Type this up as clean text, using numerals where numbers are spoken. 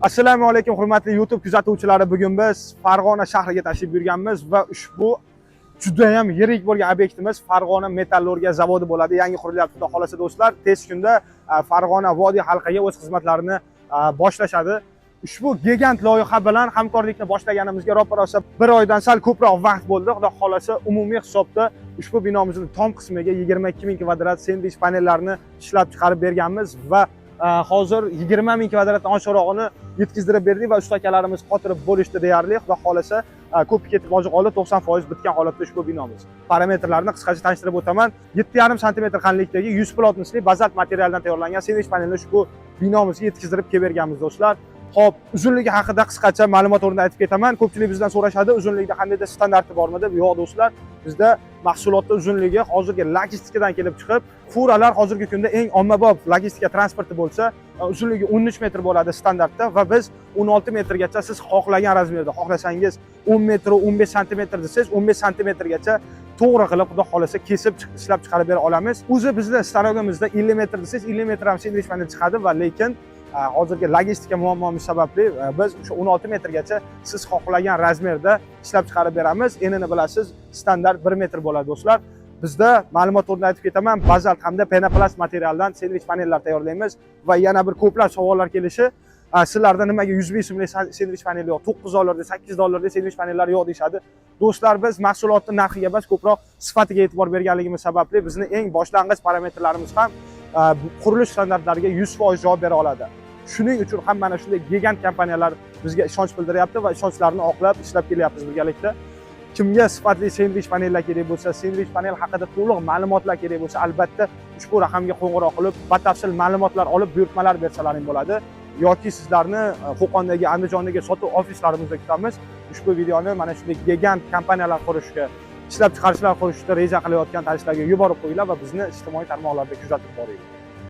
Assalomu alaykum, hurmatli YouTube kuzatuvchilari. Bugun biz Farg'ona shahriga tashrif buyurganmiz va ushbu juda ham yirik bo'lgan obyektimiz Farg'ona metallurgiya zavodi bo'ladi. Yangi qurilyapti, xudo xolasa, do'stlar. Tez kunda Farg'ona vodiy xalqiga o'z xizmatlarini boshlashadi. Ushbu gigant loyiha bilan hamkorlikni boshlaganimizga roppa-rosa bir oydan sal ko'proq vaqt bo'ldi. Xudo xolasa, umumiy hisobda ushbu binomizning tom qismiga 22 ming kvadrat sendvich panellarini ishlab chiqarib berganmiz va hozir 20 ming kvadratdan oshiqrog'ini yetkazdirib berdik va usta akalarimiz qotirib bo'lishdi deyarli. Xudo xolasa, ko'p ketib hozir qoldi, 90% bitgan holatda ushbu binomiz. Parametrlarini qisqacha tanishtirib o'taman. 7,5 santimetr qalinlikdagi 100 плотность li bazalt materialidan tayyorlangan sendvich panelni ushbu binomizga yetkazdirib kelib berganmiz, do'stlar. Xo'p, uzunligi haqida qisqacha ma'lumot o'rnida aytib ketaman. Ko'pchilik bizdan so'rashadi, uzunligida qandaydir standarti bormi deb. Yo'q, do'stlar, bizda mahsulotni uzunligi hozirgi logistikadan kelib chiqib, furalar hozirgi kunda eng ommabop logistika transporti bo'lsa, uzunligi 13 metr bo'ladi standartda va biz 16 metrgacha siz xohlagan размер da, xohlasangiz 10 metr 15 santimetr desangiz, 15 santimetrgacha to'g'ri qilib, xudo xohlasa, kesib ishlab chiqarib bera olamiz. O'zi bizda stanogimizda 50 metr desangiz, 50 metr ham sendvich panel chiqadi va lekin hozirgi logistika muammomiz sababli biz o'sha 16 metrgacha siz xohlagan размер da ishlab chiqarib beramiz. Enini bilasiz, standart 1 metr bo'ladi, do'stlar. Bizda, ma'lumot o'rnida aytib ketaman, bazalt hamda penoplast materialdan sendvich panellar tayyorlaymiz va yana bir ko'plab savollar kelishi, sizlarda nimaga 100 ming so'mlik sendvich panel yo'q, 9 dollarda, 8 dollarda sendvich panellar yo'q deyishadi. Do'stlar, biz mahsulotni narxiga emas, ko'proq sifatiga e'tibor berganligimiz sababli bizni eng boshlang'ich parametrlarimiz ham qurilish standartlariga 100% javob bera oladi. Shuning uchun ham mana shunday gigant kompaniyalar bizga ishonch bildiryapti va ishonchlarini oqlab ishlab kelyapmiz birgalikda. Kimga sifatli sendvich panellar kerak bo'lsa, sendvich panel haqida to'liq ma'lumotlar kerak bo'lsa, albatta ushbu raqamga qo'ng'iroq qilib, batafsil ma'lumotlar olib, buyurtmalar bersalaring bo'ladi yoki sizlarni Qo'qondagi, Andijondagi sotuv ofislarimizda kutamiz. Ushbu videoni mana shunday gigant kompaniyalar qurishga, ishlab chiqarishlar qurishda reja qilayotgan tanishlarga yuborib qo'yinglar va bizni ijtimoiy tarmoqlarda kuzatib boringlar.